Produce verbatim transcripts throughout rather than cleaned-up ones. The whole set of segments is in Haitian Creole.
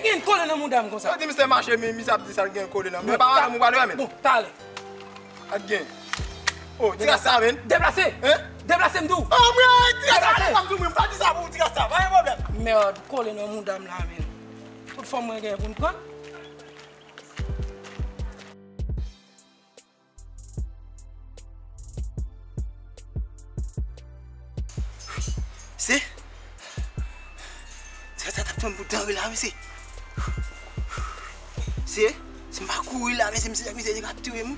Gen kole nan mouda m konsa. Sa di misye mache, men misye ap di sa l gen kole nan. Bon, men pa madanm ou pale, men. Bon, talè. Ak gen. Oh, ti rasta, men. Deplase. Hein? Deplase m di w. Oh, mwen, ti rasta, deplase. Deplase m di w, mwen pa di sa pou ti rasta. Pa gen pwoblèm. Mèd, kole nan mouda m la, men. Tout fanm mwen gen pou m pran. Se, se sa t ap tann pou danre la, mesye. Se, se m pa kouri la, mesye, misye, misye, li ka tiye m.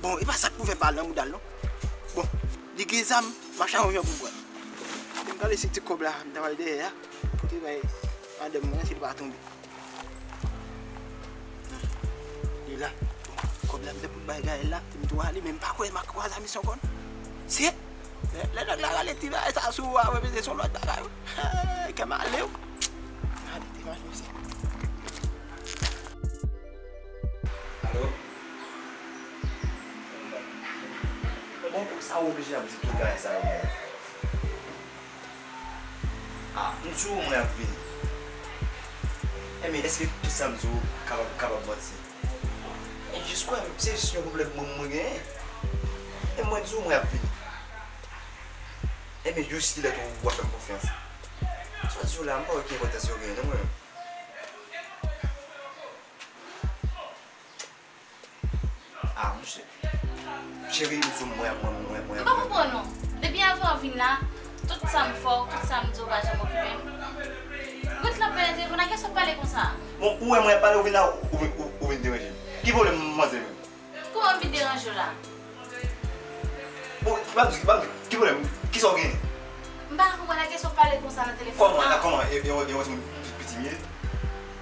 Bon, e pa sa k pou fè bal nan mouda l, non. Bon, li gen zam, m a chache yon jan pou m pran. M gade si ti kòb la, m ta pral dèyè a, pou te bay madanm mwen, si li pa tonbe. Li la. Bon, kòb la, m te pou bay Gaël la, te m tou ale, men m pa kwè m a kwaze a misyon kòn. Se, lè, lè nèg la rale ti bagay sa sou ou a, mwen, se yon lòt bagay, wi. Hey, kè m ale, wi. Gade, te mache, mesye. Alo? Bon, pou sa ou oblije ap di tout bagay sa yo, men? Ah, m di w mwen ap vini. Enben, èske tout sa m di w kapab, kapab manti? E jis kwè m, se jis yon pwoblèm mwen, mwen genyen. E mwen di w mwen ap vini. Enben, jis kilè tou w ap fè m konfyans? Sa w di yo la, m pa wè ki enpòtans yo genyen, non, mwen menm. Ah, monchè. Cheri, m sou mwen, mwen, mwen, mwen. M pa konprann ou. Depi avan w vin la, tout sa m fè w, tout sa m di w, ou pa janm okipe m. Ou ret la ap pale nan telefòn nan, kiyès w ap pale konsa? Bon, ou wè mwen ap pale, ou vin la, ou, ou, ou, ou vin deranje m. Ki pwoblèm manzè menm? Kòman m vin deranje w la? Bon, pa di, pa di, ki pwoblèm? Kisa w genyen? M pa konprann a kiyès w ap pale konsa nan telefòn nan. Kòman, kòman? E, e, e, e, ti moun piti m ye?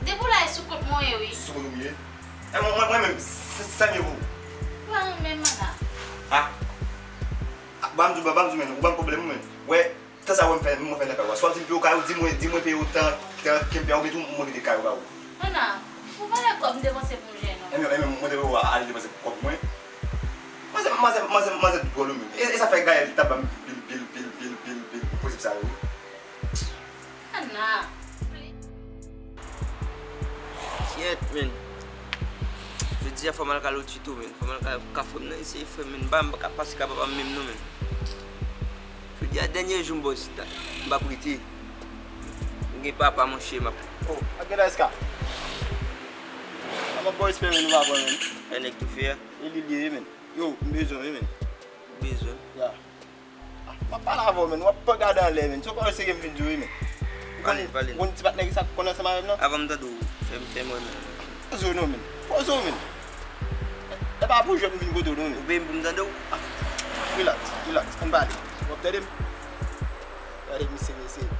Depi w la, e sou kont mwen w ye, wi. Sou kont ou m ye? E mwen, mwen, mwen menm, sa, sa m ye pou ou? Ou pa renmen m, Ana. Ah. Ah, ban m di w, ban m di w, men, ou ban m pwoblèm, ou, men. Wè, tan sa wè m fè, mwen fè nan kay ou a. Swa w di m peye w kay ou, di mwen, di mwen peye w tan, tan ke m peye w, oubyen tou mwen kite kay ou ba ou. Ana, ou pa wè kòb m depanse pou m jwenn ou? Enben, enben, mwen te wè w ale depanse kòb mwen. Manzè, manzè, manzè, manzè dwòl ou menm. E, e sa fè Gaël t ap ban m pil, pil, pil, pil, pil, pil, pil prensip sa yo, wi. Ana. Kyèt, men. Jodi a fò m al kal Otito, men. Fò m al kal kafou m nan eseye frè m, men. M pa, m pa ka pase ka papa m menm non, men. Jodi a dènye jou m bò isit la. M p ap rete. M gen papa, monchè, m ap. Oh, ak gen Eska. Sa m ap bò espere nou pa pran, men. E nèg toufe a. E li l ye, men. Yo, m bezwen w, men. Ou bezwen? Ya. M ap pale avè w, men. W ap gade anlè, men. Se w pa wè se ke m vin di w, men. Ou konn, pale, pale. Ou konn ti patnè ki sa k konn ansanm avè m nan? Avan m tande w, fè m, fè m wè, men. Poze w non, men. Poze w, men. E pa pou jwèt m vin kote w non, men. Ou peye m pou m tande w? Ah, relax, relax. Ann pale. W ap tande m? Gade misye, mesye.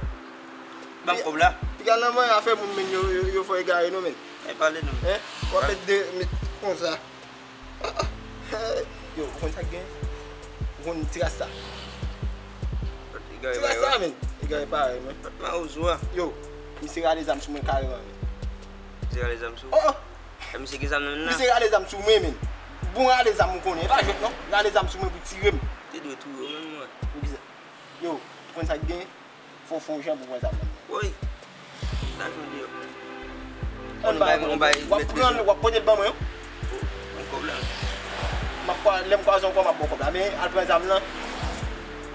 Ban m kòb la. Piga nan manyen afè moun, men, yo, yo, yo fò egare non, men. E pale non. Hein? W ap met de, met konsa. Ah, ah. Yo, ou konn sa k gen? Ou konn ti rasta? Ti rasta, men. Egare parèy mwen. Mawozo a. Yo, misye rale zam sou mwen kareman, men. Misye rale zam sou ou? Oh, oh. E misye gen zam nan men l la? Misye rale zam sou mwen, men. Bon rale zam ou konnen. E pa jwèt non. Rale zam sou mwen pou tire m. Te dwe touye w menm, mwen. Pou kisa? Yo, ou konn sa k gen? Fò w fè yon jan pou pran zam nan. Woy. Sa jodi a. Ann bay mwen. W ap pran l, w ap pote l ban mwen, wi. Bon, kòb la. M ap kwa-, lè m kwaze ankò, m ap ba w kòb la. Men, al pran zam nan.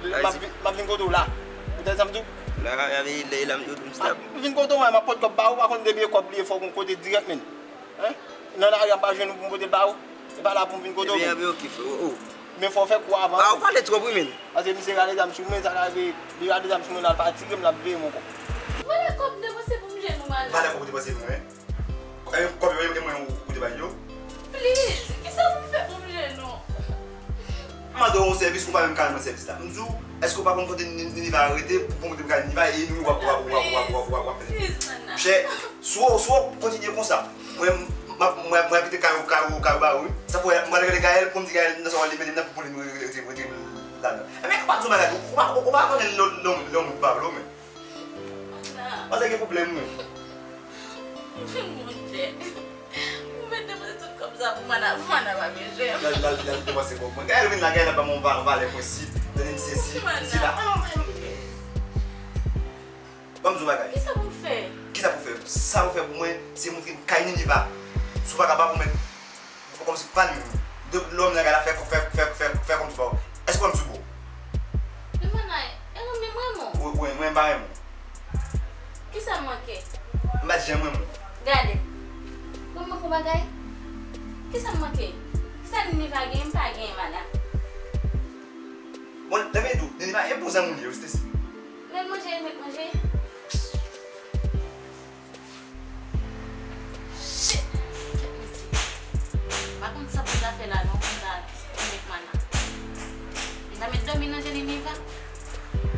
M ap vin, m ap vin kote w la. Ou tande sa m di w? La, y ave lè la m yo tou m stop. M ap vin kote w, m ap pot kòb ba ou, pa konn depi e kòb li ye, fò w gon kote dirèk, men. Hein? Nan lari a m pa jwenn ou pou m pote l ba ou? E pa la pou m vin kote w, men. Ebyen, ebyen, ok, frè, oh, oh. Men fò w fè kou avan. Ah, ou pale twòp, wi, men. Paske misye rale zam sou mwen, sa ka rive, li rale zam sou mwen, l al pa tire m, l ap veye m ankò. Valè kòb m depanse pou m jwenn ou, Ana. Valè kòb ou depanse pou mwen? E, kòb yo, e, e mwen ou, ou te bay yo? Please, kisa pou m fè pou m jwenn ou? M mande w yon sèvis, ou pa menm ka rann mwen sèvis la. M di w, èske w pa konn kote Ni-, Niniva rete pou, pou montre m kay Niniva e nou w ap, w ap, w ap, w ap, w ap, w ap, w ap fè. Please, Ana. Chè, si w, si w kontinye konsa, mwen, m ap, mwen, mwen ap kite kay ou, kay ou, kay ou ba ou, wi. Sa fè, mwen rele Gaël, pou m di Gaël, nan sa w al li mete m nan pou, pou li rete, rete, rete ladan. Enben, ou pa di yon bagay, ou pa, ou pa konnen lè, lè, lè moun pa vle w, men. Ana. Manzè gen pwoblèm, wi. Monchè. Ou mèt depanse tout kòb sa pou Ana, pou Ana pa bezwen. L al, l al, l al depanse kòb mwen. Gaël vin la, Gaël ap ban m yon va-, valè prensip. Tande m sezi, m sela. Ah, non, men. Ban m di w bagay. Kisa pou m fè? Kisa pou fè? Sa ou fè pou mwen, se montre m kay Niniva. Si w pa ka ba pou mwen, kòmsi pa li menm. De lè w nan kay la, fè, fè, fè, fè, fè kòmsi pa w. Èske w wè m sou bo? Men Mana, e ou menm renmen w? Wi, wi, mwen pa renmen w. Kisa m manke? M pa t janm renmen w. Gade. Pou m manke w bagay? Kisa m manke? Kisa Niniva genyen, m pa genyen, Mana? Bon, lè m di w, Niniva e bon zanmi w li ye, wi, Stacy. Men manje, met manje. Shit! Kèt mesye. M pa konn sa pou m ta fè la non, pou m ta konvenk Mana. M ta met dòmi nan je Niniva.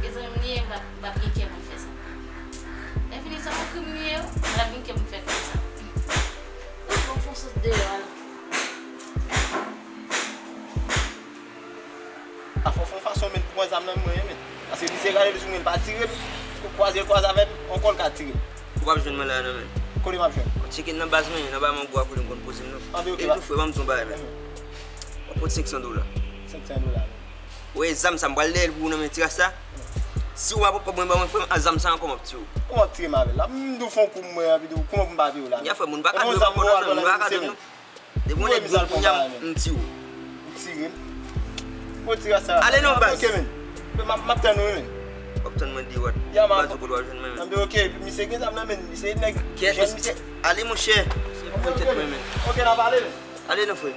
E zanmi m li ye, m p ap, m p ap gen kè pou m fè sa. Lè fini sa, yon krim li ye, m p ap gen kè pou m fè krim sa. Bon, fon sot deyò a la. A fò fè yon fason men pou pran zam nan mwen, men. Paske li se gade li sou mwen, li pa tire m. Kwaze l kwaze avè m, ankò l ka tire m. Ou p ap jwenn mwen la non, men. Kote m ap jwenn? Ou tcheke nan baz mwen, nan ba mwen gwo akolim konn poze m non. Anben, oke. Epi tou frè, ban m di yon bagay, men. W ap pot senk san dola. Senk san dola, men. Ou wè zam sa, m pral dèyè l pou ou nan men ti ras la. Si ou pa pot kòb mwen ban mwen, frè m, a zam sa ankò m ap tiye w. Kòman w ap tire m avè l la? M di w fè yon kou mwen, epi tou, kòman pou m pa tiye w la? Ya frè, moun pa ka dwe ban moun nan, moun pa ka dwe non. Depi w nèg gwo kounye a, m tiye w. Ou tire m. Ou tire sa. Ale non, baz. Ok, men. M ap, m ap tann ou, men. W ap tann mwen de wat. Ya, m ap. Baz, ou kote w ap jwenn mwen, men. Anben, ok, misye gen zam nan, men. Misye nèg jèn, misye. Ale, monchè. Se pou tèt mwen, men. Ok, n ap ale, men. Ale non, frè.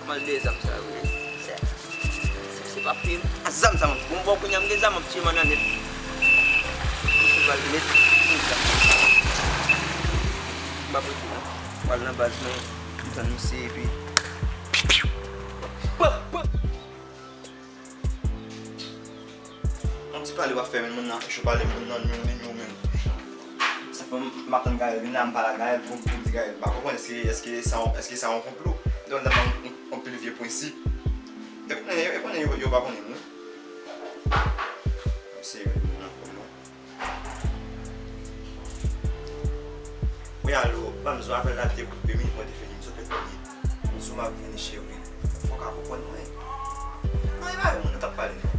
Mal de zam sa, wi. Se, se, se pa pil. A zam sa, m ap bon bò kounye a, m gen zam, m ap tiye Mana nèt. M sou bal nèt. M ap rete la. Pral nan baz mwen, m tann misye epi. Yon ti pale w ap fè, men moun nan fè cho pale, moun nan ni w, ni w menm. Sa fè m, m ap tann Gaël vin la, m pale ak Gaël pou, pou m di Gaël, m pa konprann, èske, èske sa, èske sa yon konplo? Lè w nan yon, yon, yon pil vye prensip. E konnen, e konnen yo, yo pa konnen m, wi. Misye vin nan kò m, non. Wi, alo, ban m zon apèl la te koupe, minit mwen te fini, m sot met premye. M sou m ap vini, cheri. Fò w ka konprann mwen. Non, e pa yon moun nou t ap pale, non.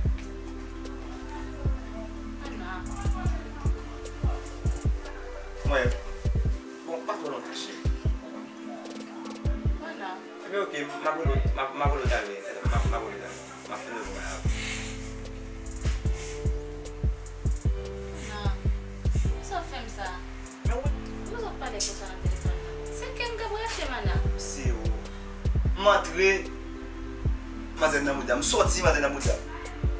Mwen, bon, pa twò lontan, cheri. Ebyen, ok, m ap rele w, m ap, m ap rele w talè, m ap, m ap rele w talè. M ap fè lòt bagay avè w. Nan. Poukisa w fè m sa? Men wi. Poukisa w pale konsa nan telefòn nan? Se kè m k ap rache, Mana. Se ou. M antre, manzè nan bouda. M sòti, manzè nan bouda.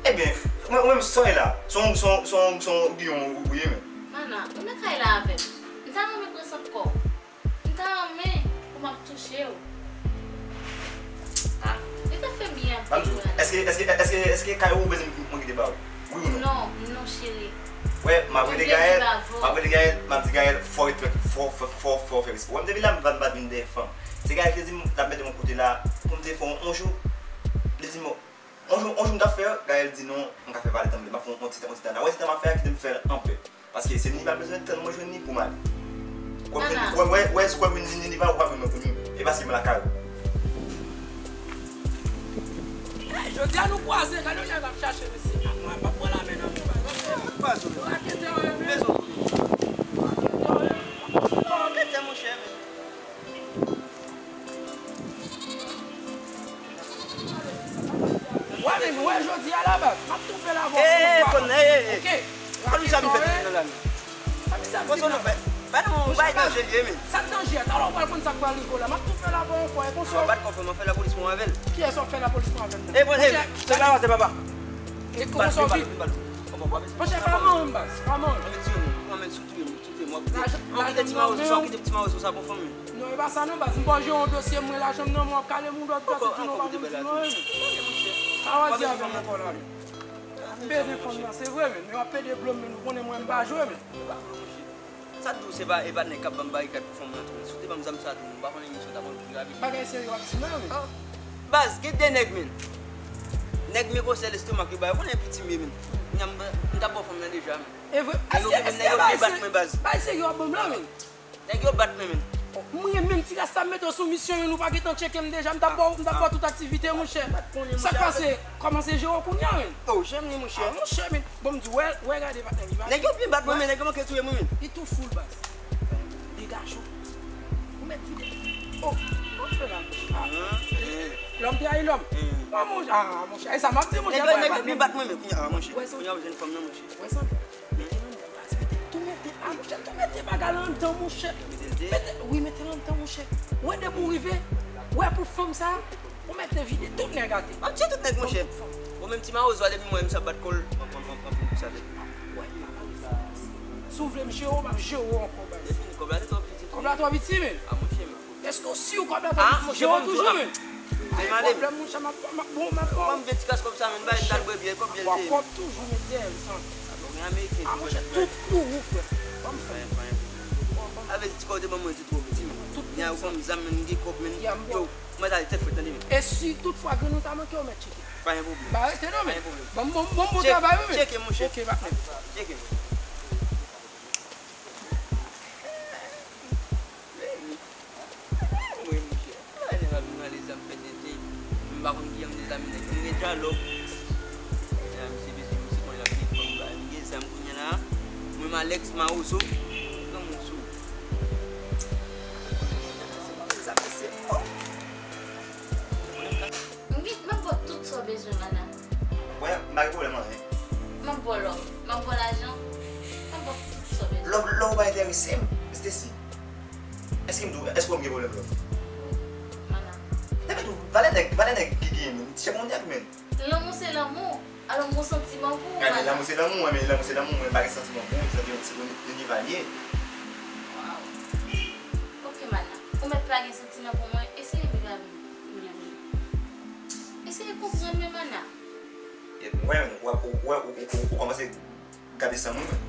Ebyen, mwen, mwen menm, sa w ye la? Se yon, se yon, se yon, se yon giyon ou ye menm. Mana, ou nan kay la avè m. M ta renmen pran sant kò w. M ta renmen pou m ap touche w. Ah, li ta fè byen anpil, Mana. Èske, èske, èske, èske kay ou bezwen mwen kite ba ou? Wi ou non? Non, non, cheri. Wè, m ap rele Gaël, m ap rele Gaël, m ap di Gaël, fò w fè, fò, fò, fò, fò w fè respè. Wè, m te vin la, m pa, m pa t vin dèyè fanm. Se Gaël ki te di m, l ap mete m yon kote la, pou m te fè yon, yon jou. Li di m, yon jou, yon jou m t ap fè, Gaël di non, m ka fè pale tann m vle, m ap fè yon, yon ti, yon ti tan. Nan wè ti tan m ap fè a, kite m fè l anpè. Paske se li pa bezwen tann mwen jwenn li pou m ale. Wè, wè, wè, wè, si w kwè vin vin li pa, ou pa vin mwen pou li. E paske m lakay ou. Jodi a nou kwaze, gade yon nèg ap chache mesye. Mwen pa pran lamen nan men bagay. Ou rakete w, men. Bon, mete monchè, men. Wè, men, wè, jodi a la baz, m ap tou fè l avè w. Eh, konn, eh, eh, eh. Ok. Konn sa m fè nan la, men. Konn sa m fè. Ba nou, bay danje li ye, men. Sa k danje a, talè w pral konn sa k pral rive w la. M ap tou fè l avè w ankò, e konsa. Bat kò fè, m ap fè lapolis pran avè l. Kiyès w ap fè lapolis pran avè l? Eh, bon, eh, se pa, se papa. E konsa w viv? Monchè, pa manyen m, baz, pa manyen m. Anmèt sou nou, anmèt sou touye m. Kite ti mawozo sa, kite ti mawozo sa pou fanmi. Non, e pa sa non, baz. M pa jere yon dosye, mwen lajan m nan men, w ap kale m yon lòt dosye, non, pa vin di non, men. Sa w ap di avè m ankò la, men. M bezwen fanm nan, se vre, men. Men w ap pede blo m, men nou konnen mwen m pa jwe, men. Sa t di w se pa, e pa nèg k ap ban m barikad pou fanm nan tou, men. Si w te ban m zam sa tou, m pa konnen misye w t ap antre avèk li. Bagay serye w ap di m la, men. Baz, gen de nèg, men. Nèg men gwosè lestomak yo bay, ou konnen piti m ye, men. Kounya m, m t ap ba w fanm nan deja, men. E vre? Èske, èske bagay serye w ap ban m la, men? Nèg yo bat mwen, men. M renmen m ti rasta mete w sou misyon, yo, nou pa gentan tcheke m deja, m t ap ba w, m t ap ba w tout aktivite, monchè. Sa k pase? Kòmanse jere w kounya, men. Oh, janm ni, monchè. Ah, monchè, men. Bon, m di w, wè, wè, gade patnè m, li pa. Nèg yo byen bat mwen, men nèg yo manke touye mwen, men. Li tou full, baz. Gason. Ou mèt vide. Oh, ou fè la. Ah. Lòm trayi lòm. Ah, monchè, ah, monchè. E sa m ap di, monchè. Nèg la, nèg la, li bat mwen, men kounye a, monchè. Kounye a, w ap jwenn fanm nan, monchè. Wè sa? Mete l anndan, baz, mete, tou mete, ah, monchè, tou mete bagay la anndan, monchè. Mete, wi, mete l anndan, monchè. Wè, depi w rive, wè, pou fanm sa, ou mèt vide tout nèg atè. M ap tiye tout nèg, monchè. Ou menm ti mawozo a, depi mwen, m sa bat kò l, m ap, m ap, m ap, m ap, m ap, m ap, wè, m ap ale. Si w vle m jere w, m ap jere w ankò, baz. Defini, kòb la te twò piti. Kòb la twò piti, men. Ah, monchè, men. Èske w si w kòb la twò piti? Ah, monchè, jere w toujou, men. Ay, mande m. Pwoblèm, monchè, m ap, m ap, bon, m ap, bon. Mwen, m vin ti kas kòb sa, men, bay m t al bwè byè, kòb byè l te ye. Kòb toujou, men, dèyè l, san. Ah, monchè, tout pou ou, frè. Ban m fè. Avè di ti kòb ou te ban mwen, te twò piti, men. Tout pou ou, san. Ou ban m zam, men, m gen kòb, men. Yo, mwen t ale tèt frèt, tande, men. E si tout fwa grenn ou ta manke, ou mèt tcheke. Pa gen pwoblèm. Pa rete non, men. Pa gen pwoblèm. Bon, bon, bon, bon travay, wi, men. Tcheke, monchè. Ok, patnè. Tcheke. Mwen, monchè. Mwen, nèg ap vin rale zam fè tenten. M pa konn ki jan m te zam nèg. M gen dyalòg. Nèg la, misye bezwen, misye konnen l ap gen fanm, ba, m gen zam kounye a la. Mwen, m Alex Mawozo. Granmoun sou. Zam, mesye. Oh! M gen, m ap ba w tout sa w bezwen, mana. Wè, m pa gen pwoblèm anyen. M ap ba w lò, m ap ba w lajan, m ap ba w tout sa w bezwen. Lò, lò ou pa enterese m, Stacy. Èske m tou, èske w wè m gen pwoblèm lò? Wi, mana. Epi tou, valè nèg, valè nèg ki genyen menm. Ti chèf mondyal ou menm. Lanmou se lanmou. Alò, m gon santiman pou ou, mana. A, men lanmou se lanmou, a, men lanmou se lanmou, mwen pa gen santiman pou ou, se yon, se yon, yon rival ye. Waw. Ok, mana. Ou mèt pa gen santiman pou mwen, eseye viv avè m kounye a, mana. Eseye konprann mwen, mana. Mwen, w ap, w, w, w, w, w kòmanse gade san mwen.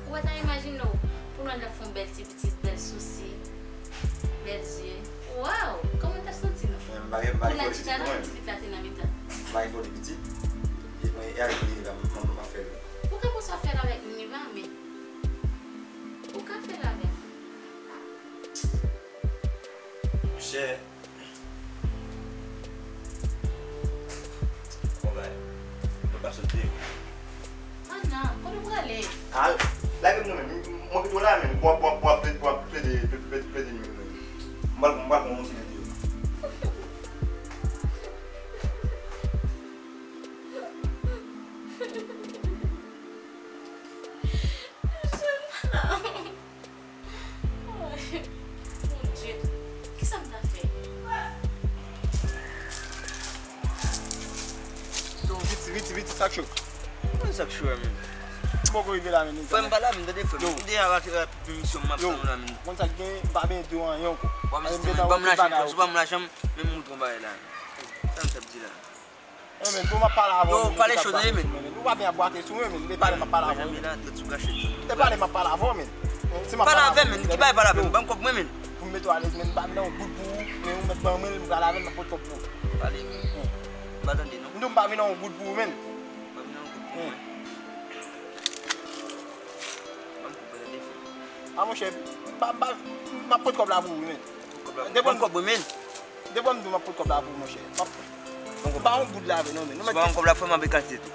Ou pa ta imajine w pou nou al fè yon bèl ti pitit, bèl sousi, bèl zye. Waw! Kòman w t ap santi nou? Pou nan chita la, ti pitit la te nan mitan. M pa gen vòlè pitit. E mwen, e avèk Niniva, m, m, m ap fè l. Ou ka konsa fè l avèk Niniva, men ou ka fè l avè m. Monchè. Bon bagay. Mwen pa sot deyò. Ana, kote w prale? Al, lage m non, men. Mwen kite w la, men. W ap, w ap, w ap plede, w ap plede, plede, plede, plede nwi, men. M pral, m pral pran yon ti nèg deyò. Ana. Bondye, kisa m ta fè? Viti, viti, viti, sa k cho? Mwen sa k cho a, men. M poko rive la, men. Frè m, pa la, men, tande, frè m. M deja rate, rate misyon m ap tann ou la, men. Konn sa k gen, m pa benyen di w anyen ankò. Ban m lajan, men, ban m lajan, men m moutre w bagay la. Sa m t ap di la. Yo, men, bon, m ap pale avè w, men, pale cho, tande, men. Ou pa byen ap bwake sou mwen, men. Depi talè m ap pale avè w, men. Depi talè m ap pale avè w, men. Si m ap pale avè w, men, ki bagay pale avè m? Ban m kòb mwen, men. Pou m mete w alèz, men, m pa vin nan yon goud pou ou, men ou mèt ban mwen l, m pral avè l, m ap pot kòb pou ou. Pale, men. M pa tande, non. M di w m pa vin nan yon goud pou ou, men. M pa vin nan yon goud pou mwen. Ban m kòb mwen, tande, frè. A, monchè, m pa, m pa, m ap pot kòb la pou ou, men. Depi m, kòb mwen, men. Depi m di w m ap pot kòb la pou ou, monchè. M ap, m pa yon goud la avè non, men. Si w pa ban m kòb la, frè m, m ap ekate tou.